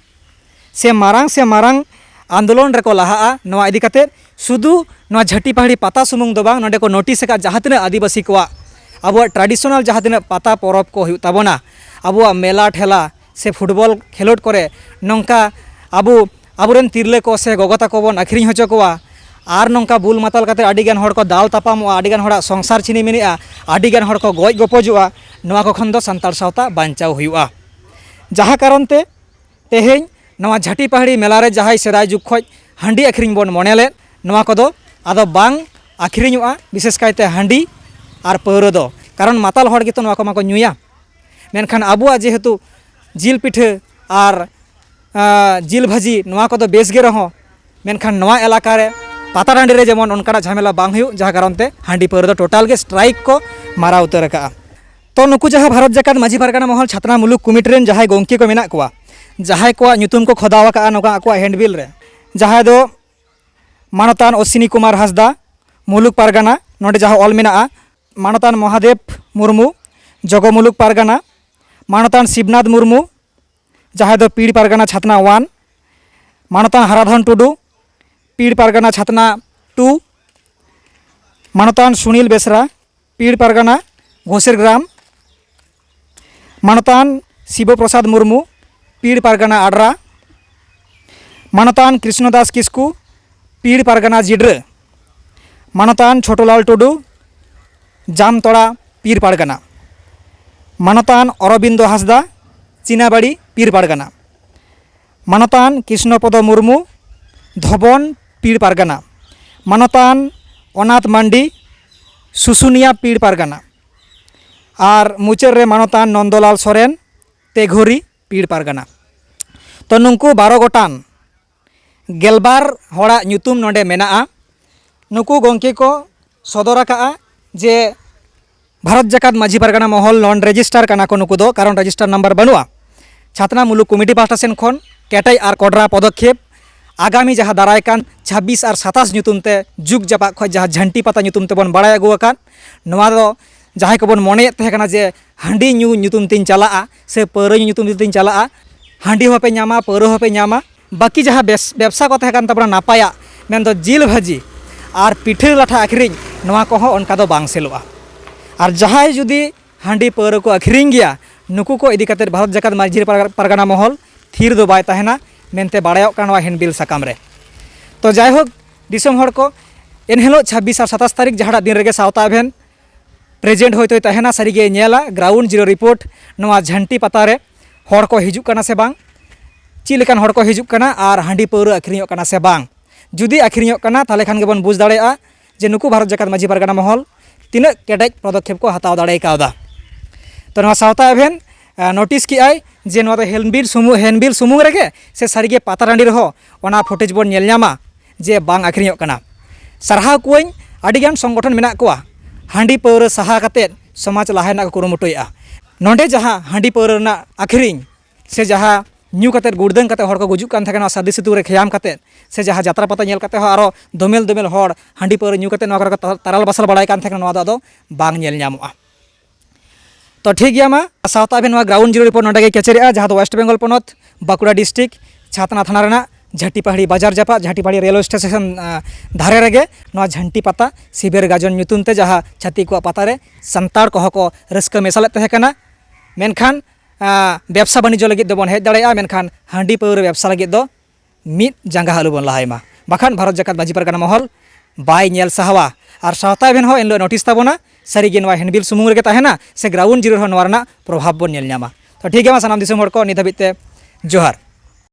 ᱥᱮ ᱢᱟᱨᱟᱝ ᱥᱮ ᱢᱟᱨᱟᱝ ᱟᱱᱫᱳᱞᱚᱱ ᱨᱮᱠᱚ ᱞᱟᱦᱟᱜᱼᱟ᱾ ᱱᱚᱣᱟ ᱤᱫᱤ ᱠᱟᱛᱮ ᱥᱩᱫᱷᱩ ᱱᱚᱣᱟ ᱡᱷᱟᱹᱴᱤ ᱯᱟᱦᱟᱲᱤ ᱯᱟᱛᱟ ᱥᱩᱢᱩᱝ ᱫᱚ ᱵᱟᱝ, ᱱᱚᱰᱮ ᱠᱚ ᱱᱳᱴᱤᱥ ᱟᱠᱟᱫ ᱡᱟᱦᱟᱸ ᱛᱤᱱᱟᱹᱜ ᱟᱹᱫᱤᱵᱟᱹᱥᱤ ᱠᱚᱣᱟᱜ ᱟᱵᱚᱣᱟᱜ ᱴᱨᱟᱰᱤᱥᱚᱱᱟᱞ ᱡᱟᱦᱟᱸ ᱛᱤᱱᱟᱹᱜ ᱯᱟᱛᱟ ᱯᱚᱨᱚᱵᱽ ᱠᱚ ᱦᱩᱭᱩᱜ ᱛᱟᱵᱚᱱᱟ, ᱟᱵᱚᱣᱟᱜ ᱢᱮᱞᱟ ᱴᱷᱮᱞᱟ ᱥᱮ ᱯᱷᱩᱴᱵᱚᱞ ᱠᱷᱮᱞᱳᱰ ᱠᱚᱨᱮ ᱱᱚᱝᱠᱟ ᱟᱵᱚ, ᱟᱵᱚᱨᱮᱱ ᱛᱤᱨᱞᱟᱹ ᱠᱚ ᱥᱮ ᱜᱚᱜᱚ ᱛᱟᱠᱚ ᱵᱚᱱ ᱟᱹᱠᱷᱨᱤᱧ ᱦᱚᱪᱚ ᱠᱚᱣᱟ, ᱟᱨ ᱱᱚᱝᱠᱟ ᱵᱩᱞ ᱢᱟᱛᱟᱞ ᱠᱟᱛᱮ ᱟᱹᱰᱤᱜᱟᱱ ᱦᱚᱲ ᱠᱚ ᱫᱟᱞ ᱛᱟᱯᱟᱢᱚᱜᱼᱟ, ᱟᱹᱰᱤᱜᱟᱱ ᱦᱚᱲᱟᱜ ᱥᱚᱝᱥᱟᱨ ᱪᱷᱤᱱᱤ ᱢᱤᱱᱤᱜᱼᱟ, ᱟᱹᱰᱤᱜᱟᱱ ᱦᱚᱲ ᱠᱚ ᱜᱚᱡ ᱜᱚᱯᱚᱡᱚᱜᱼᱟ, ᱱᱚᱣᱟ ᱠᱚ ᱠᱷᱚᱱ ᱫᱚ ᱥᱟᱱᱛᱟᱲ ᱥᱟᱶᱛᱟ ᱵᱟᱧᱪᱟᱣ ᱦᱩᱭᱩᱜᱼᱟ᱾ ᱡᱟᱦᱟᱸ ᱠᱟᱨᱚᱱ ᱛᱮ ᱛᱮᱦᱮᱧ ᱱᱚᱣᱟ ᱡᱷᱟᱹᱴᱤ ᱯᱟᱦᱟᱲᱤ ᱢᱮᱞᱟ ᱨᱮ ᱡᱟᱦᱟᱸᱭ ᱥᱮᱫᱟᱭ ᱡᱩᱜᱽ ᱠᱷᱚᱱ ᱦᱟᱺᱰᱤ ᱟᱹᱠᱷᱨᱤᱧ ᱵᱚᱱ ᱢᱚᱱᱮ ᱞᱮᱫ, ᱱᱚᱣᱟ ᱠᱚᱫᱚ ᱟᱫᱚ ᱵᱟᱝ ᱟᱹᱠᱷᱨᱤᱧᱚᱜᱼᱟ, ᱵᱤᱥᱮᱥ ᱠᱟᱭᱛᱮ ᱦᱟᱺᱰᱤ ᱟᱨ ᱯᱟᱹᱣᱨᱟᱹ ᱫᱚ, ᱠᱟᱨᱚᱱ ᱢᱟᱛᱟᱞ ᱦᱚᱲ ᱜᱮᱛᱚ ᱱᱚᱣᱟ ᱠᱚᱢᱟ ᱠᱚ ᱧᱩᱭᱟ᱾ ᱢᱮᱱᱠᱷᱟᱱ ᱟᱵᱚᱣᱟᱜ ᱡᱮᱦᱮᱛᱩ ᱡᱤᱞ ᱯᱤᱴᱷᱟᱹ ᱟᱨ, ᱟᱸ, ᱡᱤᱞ ᱵᱷᱟᱹᱡᱤ ᱱᱚᱣᱟ ᱠᱚᱫᱚ ᱵᱮᱥ ᱜᱮ ᱨᱮᱦᱚᱸ, ᱢᱮᱱᱠᱷᱟᱱ ᱱᱚᱣᱟ ᱮᱞᱟᱠᱟ ᱨᱮ ᱯᱟᱛᱟ ᱴᱟᱺᱰᱤ ᱨᱮ ᱡᱮᱢᱚᱱ ᱚᱱᱠᱟᱱᱟᱜ ᱡᱷᱟᱢᱮᱞᱟ ᱵᱟᱝ ᱦᱩᱭᱩᱜ, ᱡᱟᱦᱟᱸ ᱠᱟᱨᱚᱱ ᱛᱮ ᱦᱟᱺᱰᱤ ᱯᱟᱹᱣᱨᱟᱹ ᱫᱚ ᱴᱳᱴᱟᱞ ᱜᱮ ᱥᱴᱨᱟᱭᱤᱠ ᱠᱚ ᱢᱟᱨᱟᱣ ᱩᱛᱟᱹᱨ ᱟᱠᱟᱜᱼᱟ᱾ ᱛᱚ, ᱱᱩᱠᱩ ᱡᱟᱦᱟᱸ ᱵᱷᱟᱨᱚᱛ ᱡᱟᱠᱟᱛ ᱢᱟᱹᱡᱷᱤ ᱯᱟᱨᱜᱟᱱᱟ ᱢᱚᱦᱚᱞ ᱪᱷᱟᱛᱱᱟ ᱢᱩᱞᱩᱠ ᱠᱚᱢᱤᱴᱤ ᱨᱮᱱ ᱡᱟᱦᱟᱸᱭ ᱜᱚᱢᱠᱮ ᱠᱚ ᱢᱮᱱᱟᱜ ᱠᱚᱣᱟ, ᱡᱟᱦᱟᱸᱭ ᱠᱚᱣᱟᱜ ᱧᱩᱛᱩᱢ ᱠᱚ ᱠᱷᱚᱫᱟᱣ ᱟᱠᱟᱜᱼᱟ ᱱᱚᱝᱠᱟ ᱟᱠᱚᱣᱟᱜ ᱦᱮᱱᱰᱵᱤᱞ ᱨᱮ, ᱡᱟᱦᱟᱸᱭ ᱫᱚ ᱢᱟᱱᱚᱛᱟᱱ ᱚᱥᱤᱱᱤ ᱠᱩᱢᱟᱨ ᱦᱟᱸᱥᱫᱟ, ᱢᱩᱞᱩᱠ ᱯᱟᱨᱜᱟᱱᱟ, ᱱᱚᱰᱮ ᱡᱟᱦᱟᱸ ᱚᱞ ᱢᱮᱱᱟᱜᱼᱟ, ᱢᱟᱱᱚᱛᱟᱱ ᱢᱚᱦᱟᱫᱮᱵ ᱢᱩᱨᱢᱩ, ᱡᱚᱜᱚ ᱢᱩᱞᱩᱠ ᱯᱟᱨᱜᱟᱱᱟ, ᱢᱟᱱᱚᱛᱟᱱ ᱥᱤᱵᱱᱟᱛᱷ ᱢᱩᱨᱢᱩ, ᱡᱟᱦᱟᱸᱭ ᱫᱚ ᱯᱤᱲ ᱯᱟᱨᱜᱟᱱᱟ ᱪᱷᱟᱛᱱᱟ ᱳᱣᱟᱱ, ᱢᱟᱱᱚᱛᱟᱱ ᱦᱟᱨᱟᱫᱷᱚᱱ ᱴᱩᱰᱩ, ᱯᱤᱲ ᱯᱟᱨᱜᱟᱱᱟ ᱪᱷᱟᱛᱱᱟ ᱴᱩ, ᱢᱟᱱᱚᱛᱟᱱ ᱥᱩᱱᱤᱞ ᱵᱮᱥᱨᱟ, ᱯᱤᱲ ᱯᱟᱨᱜᱟᱱᱟ ᱜᱷᱳᱥᱮᱨ ᱜᱨᱟᱢ, ᱢᱟᱱᱚᱛᱟᱱ ᱥᱤᱵᱚ ᱯᱨᱚᱥᱟᱫᱽ ᱢᱩᱨᱢᱩ, ᱯᱤᱲ ᱯᱟᱨᱜᱟᱱᱟ ᱟᱰᱨᱟ, ᱢᱟᱱᱚᱛᱟᱱ ᱠᱨᱤᱥᱱᱚ ᱫᱟᱥ ᱠᱤᱥᱠᱩ, ᱯᱤᱲ ᱯᱟᱨᱜᱟᱱᱟ ᱡᱤᱰᱨᱟᱹ, ᱢᱟᱱᱚᱛᱟᱱ ᱪᱷᱳᱴᱳᱞᱟᱞ ᱴᱩᱰᱩ, ᱡᱟᱢᱛᱚᱲᱟ, ᱯᱤᱲ ᱯᱟᱨᱜᱟᱱᱟ, ᱢᱟᱱᱚᱛᱟᱱ ᱚᱨᱚᱵᱤᱱᱫᱚ ᱦᱟᱸᱥᱫᱟ, ᱪᱤᱱᱟᱵᱟᱲᱤ, ᱯᱤᱲ ᱯᱟᱨᱜᱟᱱᱟ, ᱢᱟᱱᱚᱛᱟᱱ ᱠᱨᱤᱥᱱᱚᱯᱚᱫᱚ ᱢᱩᱨᱢᱩ, ᱫᱷᱚᱵᱚᱱ, ᱯᱤᱲ ᱯᱟᱨᱜᱟᱱᱟ, ᱢᱟᱱᱚᱛᱟᱱ ᱚᱱᱟᱛᱷ ᱢᱟᱱᱰᱤ, ᱥᱩᱥᱩᱱᱤᱭᱟ, ᱯᱤᱲ ᱯᱟᱨᱜᱟᱱᱟ, ᱟᱨ ᱢᱩᱪᱟᱹᱫ ᱨᱮ ᱢᱟᱱᱚᱛᱟᱱ ᱱᱚᱱᱫᱚᱞᱟᱞ ᱥᱚᱨᱮᱱ, ᱛᱮᱜᱷᱚᱨᱤ, ᱯᱤᱲ ᱯᱟᱨᱜᱟᱱᱟ᱾ ᱛᱚ, ᱱᱩᱠᱩ ᱵᱟᱨᱚ ᱜᱚᱴᱟᱝ ᱜᱮᱞᱵᱟᱨ ᱦᱚᱲᱟᱜ ᱧᱩᱛᱩᱢ ᱱᱚᱰᱮ ᱢᱮᱱᱟᱜᱼᱟ᱾ ᱱᱩᱠᱩ ᱜᱚᱢᱠᱮ ᱠᱚ ᱥᱚᱫᱚᱨ ᱟᱠᱟᱜᱼᱟ ᱡᱮ ᱵᱷᱟᱨᱚᱛ ᱡᱟᱠᱟᱛ ᱢᱟᱹᱡᱷᱤ ᱯᱟᱨᱜᱟᱱᱟ ᱢᱚᱦᱚᱞ ᱱᱚᱱ ᱨᱮᱡᱤᱥᱴᱟᱨ ᱠᱟᱱᱟ ᱠᱚ ᱱᱩᱠᱩ ᱫᱚ, ᱠᱟᱨᱚᱱ ᱨᱮᱡᱤᱥᱴᱟᱨ ᱱᱟᱢᱵᱟᱨ ᱵᱟᱹᱱᱩᱜᱼᱟ᱾ ᱪᱷᱟᱛᱱᱟ ᱢᱩᱞᱩᱠ ᱠᱚᱢᱤᱴᱤ ᱯᱟᱦᱴᱟ ᱥᱮᱱ ᱠᱷᱚᱱ ᱠᱮᱴᱮᱡ ᱟᱨ ᱠᱚᱰᱨᱟ ᱯᱚᱫᱚᱠᱷᱮᱯ ᱟᱜᱟᱢᱤ ᱡᱟᱦᱟᱸ ᱫᱟᱨᱟᱭ ᱠᱟᱱ ᱪᱷᱟᱵᱵᱤᱥ ᱟᱨ ᱥᱟᱛᱟᱥ ᱧᱩᱛᱩᱢ ᱛᱮ ᱡᱩᱜᱽ ᱡᱟᱯᱟᱜ ᱠᱷᱚᱱ ᱡᱟᱦᱟᱸ ᱡᱷᱟᱹᱱᱴᱤ ᱯᱟᱛᱟ ᱧᱩᱛᱩᱢ ᱛᱮᱵᱚᱱ ᱵᱟᱲᱟᱭ ᱟᱹᱜᱩ ᱟᱠᱟᱫ, ᱱᱚᱣᱟ ᱫᱚ ᱡᱟᱦᱟᱸᱭ ᱠᱚᱵᱚᱱ ᱢᱚᱱᱮᱭᱮᱫ ᱛᱟᱦᱮᱸ ᱠᱟᱱᱟ ᱡᱮ ᱦᱟᱺᱰᱤ ᱧᱩ ᱧᱩᱛᱩᱢ ᱛᱤᱧ ᱪᱟᱞᱟᱜᱼᱟ ᱥᱮ ᱯᱟᱹᱣᱨᱟᱹ ᱧᱩ ᱧᱩᱛᱩᱢ ᱛᱤᱧ ᱪᱟᱞᱟᱜᱼᱟ, ᱦᱟᱺᱰᱤ ᱦᱚᱸᱯᱮ ᱧᱟᱢᱟ, ᱯᱟᱹᱣᱨᱟᱹ ᱦᱚᱸᱯᱮ ᱧᱟᱢᱟ, ᱵᱟᱹᱠᱤ ᱡᱟᱦᱟᱸ ᱵᱮᱥ ᱵᱮᱵᱽᱥᱟ ᱠᱚ ᱛᱟᱦᱮᱸ ᱠᱟᱱ ᱛᱟᱵᱚᱱᱟ ᱱᱟᱯᱟᱭᱟᱜ, ᱢᱮᱱᱫᱚ ᱡᱤᱞ ᱵᱷᱟᱹᱡᱤ ᱟᱨ ᱯᱤᱴᱷᱟᱹ ᱞᱟᱴᱷᱟ ᱟᱹᱠᱷᱨᱤᱧ, ᱱᱚᱣᱟ ᱠᱚᱦᱚᱸ ᱚᱱᱠᱟ ᱫᱚ ᱵᱟᱝ ᱥᱮᱞᱚᱜᱼᱟ᱾ ᱟᱨ ᱡᱟᱦᱟᱸᱭ ᱡᱩᱫᱤ ᱦᱟᱺᱰᱤ ᱯᱟᱹᱣᱨᱟᱹ ᱠᱚ ᱟᱹᱠᱷᱨᱤᱧ ᱜᱮᱭᱟ, ᱱᱩᱠᱩ ᱠᱚ ᱤᱫᱤ ᱠᱟᱛᱮᱫ ᱵᱷᱟᱨᱚᱛ ᱡᱟᱠᱟᱛ ᱢᱟᱹᱡᱷᱤ ᱯᱟᱨᱜᱟ- ᱯᱟᱨᱜᱟᱱᱟ ᱢᱚᱦᱚᱞ ᱛᱷᱤᱨ ᱫᱚ ᱵᱟᱭ ᱛᱟᱦᱮᱱᱟ ᱢᱮᱱᱛᱮ ᱵᱟᱲᱟᱭᱚᱜ ᱠᱟᱱᱟ ᱱᱚᱣᱟ ᱦᱮᱱᱰᱵᱤᱞ ᱥᱟᱠᱟᱢ ᱨᱮ᱾ ᱛᱚ ᱡᱟᱭᱦᱳᱠ, ᱫᱤᱥᱚᱢ ᱦᱚᱲ ᱠᱚ, ᱮᱱᱦᱤᱞᱳᱜ ᱪᱷᱟᱵᱵᱤᱥ ᱟᱨ ᱥᱟᱛᱟᱥ ᱛᱟᱹᱨᱤᱠᱷ ᱡᱟᱦᱟᱸᱴᱟᱜ ᱫᱤᱱ ᱨᱮᱜᱮ ᱥᱟᱶᱛᱟ ᱮᱵᱷᱮᱱ ᱯᱨᱮᱡᱮᱱᱴ ᱦᱚᱭᱛᱳᱭ ᱛᱟᱦᱮᱱᱟ, ᱥᱟᱹᱨᱤᱜᱮᱭ ᱧᱮᱞᱟ ᱜᱨᱟᱣᱩᱱᱰ ᱡᱤᱨᱳ ᱨᱤᱯᱳᱨᱴ, ᱱᱚᱣᱟ ᱡᱷᱟᱱᱴᱤ ᱯᱟᱛᱟ ᱨᱮ ᱦᱚᱲ ᱠᱚ ᱦᱤᱡᱩᱜ ᱠᱟᱱᱟ ᱥᱮ ᱵᱟᱝ, ᱪᱮᱫ ᱞᱮᱠᱟᱱ ᱦᱚᱲ ᱠᱚ ᱦᱤᱡᱩᱜ ᱠᱟᱱᱟ ᱟᱨ ᱦᱟᱺᱰᱤ ᱯᱟᱹᱣᱨᱟᱹ ᱟᱹᱠᱷᱨᱤᱧᱚᱜ ᱠᱟᱱᱟ ᱥᱮ ᱵᱟᱝ᱾ ᱡᱩᱫᱤ ᱟᱹᱠᱷᱨᱤᱧᱚᱜ ᱠᱟᱱᱟ, ᱛᱟᱦᱚᱞᱮ ᱠᱷᱟᱱ ᱜᱮᱵᱚᱱ ᱵᱩᱡᱽ ᱫᱟᱲᱮᱭᱟᱜᱼᱟ ᱡᱮ ᱱᱩᱠᱩ ᱵᱷᱟᱨᱚᱛ ᱡᱟᱠᱟᱛ ᱢᱟᱹᱡᱷᱤ ᱯᱟᱨᱜᱟᱱᱟ ᱢᱚᱦᱚᱞ ᱛᱤᱱᱟᱹᱜ ᱠᱮᱴᱮᱡ ᱯᱚᱫᱚᱠᱷᱮᱯ ᱠᱚ ᱦᱟᱛᱟᱣ ᱫᱟᱲᱮ ᱠᱟᱣᱫᱟ᱾ ᱛᱚ, ᱱᱚᱣᱟ ᱥᱟᱶᱛᱟ ᱮᱵᱷᱮᱱ, ᱟ, ᱱᱳᱴᱤᱥ ᱠᱮᱜᱼᱟᱭ ᱡᱮ ᱱᱚᱣᱟ ᱫᱚ ᱦᱮᱱᱵᱤᱞ ᱥᱩᱢᱩ-, ᱦᱮᱱᱵᱤᱞ ᱥᱩᱢᱩᱝ ᱨᱮᱜᱮ ᱥᱮ ᱥᱟᱹᱨᱤᱜᱮ ᱯᱟᱛᱟ ᱴᱟᱺᱰᱤ ᱨᱮᱦᱚᱸ ᱚᱱᱟ ᱯᱷᱩᱴᱮᱡᱽ ᱵᱚᱱ ᱧᱮᱞ ᱧᱟᱢᱟ ᱡᱮ ᱵᱟᱝ ᱟᱹᱠᱷᱨᱤᱧᱚᱜ ᱠᱟᱱᱟ᱾ ᱥᱟᱨᱦᱟᱣ ᱠᱚᱣᱟᱧ, ᱟᱹᱰᱤᱜᱟᱱ ᱥᱚᱝᱜᱚᱴᱷᱚᱱ ᱢᱮᱱᱟᱜ ᱠᱚᱣᱟ ᱦᱟᱺᱰᱤ ᱯᱟᱹᱣᱨᱟᱹ ᱥᱟᱦᱟ ᱠᱟᱛᱮᱫ ᱥᱚᱢᱟᱡᱽ ᱞᱟᱦᱟ ᱨᱮᱱᱟᱜ ᱠᱚ ᱠᱩᱨᱩᱢᱩᱴᱩᱭᱮᱫᱼᱟ᱾ ᱱᱚᱰᱮ ᱡᱟᱦᱟᱸ ᱦᱟᱺᱰᱤ ᱯᱟᱹᱣᱨᱟᱹ ᱨᱮᱱᱟᱜ ᱟᱹᱠᱷᱨᱤᱧ ᱥᱮ ᱡᱟᱦᱟᱸ ᱧᱩ ᱠᱟᱛᱮᱫ ᱜᱩᱲᱫᱟᱹᱝ ᱠᱟᱛᱮᱫ ᱦᱚᱲ ᱠᱚ ᱜᱩᱡᱩᱜ ᱠᱟᱱ ᱛᱟᱦᱮᱸ ᱠᱟᱱᱟ, ᱱᱚᱣᱟ ᱥᱟᱹᱨᱫᱤ ᱥᱤᱛᱩᱝ ᱨᱮ ᱠᱷᱮᱭᱟᱢ ᱠᱟᱛᱮᱫ, ᱥᱮ ᱡᱟᱦᱟᱸ ᱡᱟᱛᱨᱟ ᱯᱟᱛᱟ ᱧᱮᱞ ᱠᱟᱛᱮᱫ ᱦᱚᱸ ᱟᱨᱚ ᱫᱚᱢᱮᱞ ᱫᱚᱢᱮᱞ ᱦᱚᱲ ᱦᱟᱺᱰᱤ ᱯᱟᱹᱣᱨᱟᱹ ᱧᱩ ᱠᱟᱛᱮᱫ ᱱᱚᱣᱟ ᱠᱚᱨᱮ ᱠᱚ ᱛᱟ-, ᱛᱟᱨᱟᱞ ᱵᱟᱥᱟᱞ ᱵᱟᱲᱟᱭ ᱠᱟᱱ ᱛᱟᱦᱮᱸ ᱠᱟᱱᱟ, ᱱᱚᱣᱟ ᱫᱚ ᱟᱫᱚ ᱵᱟᱝ ᱧᱮᱞ ᱧᱟᱢᱚᱜᱼᱟ᱾ ᱛᱚ ᱴᱷᱤᱠ ᱜᱮᱭᱟ, ᱢᱟ ᱥᱟᱶᱛᱟ ᱟᱹᱵᱤᱱ ᱱᱚᱣᱟ ᱜᱨᱟᱣᱩᱱᱰ ᱡᱤᱨᱳ ᱨᱤᱯᱳᱨᱴ ᱱᱚᱰᱮ ᱜᱮ ᱠᱮᱪᱮᱫᱮᱜᱼᱟ, ᱡᱟᱦᱟᱸ ᱫᱚ ᱳᱭᱮᱥᱴ ᱵᱮᱝᱜᱚᱞ ᱯᱚᱱᱚᱛ ᱵᱟᱸᱠᱩᱲᱟ ᱰᱤᱥᱴᱨᱤᱠᱴ ᱪᱷᱟᱛᱱᱟ ᱛᱷᱟᱱᱟ ᱨᱮᱱᱟᱜ ᱡᱷᱟᱴᱤᱯᱟᱦᱟᱲᱤ ᱵᱟᱡᱟᱨ ᱡᱟᱯᱟᱜ, ᱡᱷᱟᱴᱤᱯᱟᱦᱟᱲᱤ ᱨᱮᱞᱣᱮ ᱥᱴᱮᱥᱚᱱ, ᱟ, ᱫᱷᱟᱨᱮ ᱨᱮᱜᱮ ᱱᱚᱣᱟ ᱡᱷᱟᱱᱴᱤ ᱯᱟᱛᱟ ᱥᱤᱵᱮᱨ ᱜᱟᱡᱚᱱ ᱧᱩᱛᱩᱢ ᱛᱮ ᱡᱟᱦᱟᱸ ᱪᱷᱟᱹᱛᱤᱠ ᱠᱚᱣᱟᱜ ᱯᱟᱛᱟ ᱨᱮ ᱥᱟᱱᱛᱟᱲ ᱠᱚᱦᱚᱸ ᱠᱚ ᱨᱟᱹᱥᱠᱟᱹ ᱢᱮᱥᱟ ᱞᱮᱫ ᱛᱟᱦᱮᱸ ᱠᱟᱱᱟ᱾ ᱢᱮᱱᱠᱷᱟᱱ, ᱟ, ᱵᱮᱵᱽᱥᱟ ᱵᱟᱹᱱᱤᱡᱽᱡᱚ ᱞᱟᱹᱜᱤᱫ ᱫᱚᱵᱚᱱ ᱦᱮᱡ ᱫᱟᱲᱮᱭᱟᱜᱼᱟ, ᱢᱮᱱᱠᱷᱟᱱ ᱦᱟᱺᱰᱤ ᱯᱟᱹᱣᱨᱟᱹ ᱵᱮᱵᱽᱥᱟ ᱞᱟᱹᱜᱤᱫ ᱫᱚ ᱢᱤᱫ ᱡᱟᱸᱜᱟ ᱟᱞᱚ ᱵᱚᱱ ᱞᱟᱦᱟᱭ ᱢᱟ, ᱵᱟᱠᱷᱟᱱ ᱵᱷᱟᱨᱚᱛ ᱡᱟᱠᱟᱛ ᱢᱟᱹᱡᱷᱤ ᱯᱟᱨᱜᱟᱱᱟ ᱢᱚᱦᱚᱞ ᱵᱟᱭ ᱧᱮᱞ ᱥᱟᱦᱟᱣᱟ᱾ ᱟᱨ ᱥᱟᱶᱛᱟ ᱮᱵᱷᱮᱱ ᱦᱚᱸ ᱮᱱᱦᱤᱞᱳᱜ ᱱᱳᱴᱤᱥ ᱛᱟᱵᱚᱱᱟ, ᱥᱟᱹᱨᱤᱜᱮ ᱱᱚᱣᱟ ᱦᱮᱱᱰᱵᱤᱞ ᱥᱩᱢᱩᱝ ᱨᱮᱜᱮ ᱛᱟᱦᱮᱱᱟ ᱥᱮ ᱜᱨᱟᱣᱩᱱᱰ ᱡᱤᱨᱳ ᱨᱮᱦᱚᱸ ᱱᱚᱣᱟ ᱨᱮᱱᱟᱜ ᱯᱨᱚᱵᱷᱟᱵᱽ ᱵᱚᱱ ᱧᱮᱞ ᱧᱟᱢᱟ᱾ ᱛᱚ ᱴᱷᱤᱠ ᱜᱮᱭᱟ, ᱢᱟ ᱥᱟᱱᱟᱢ ᱫᱤᱥᱚᱢ ᱦᱚᱲ ᱠᱚ ᱱᱤᱛ ᱦᱟᱹᱵᱤᱡ ᱛᱮ ᱡᱚᱦᱟᱨ᱾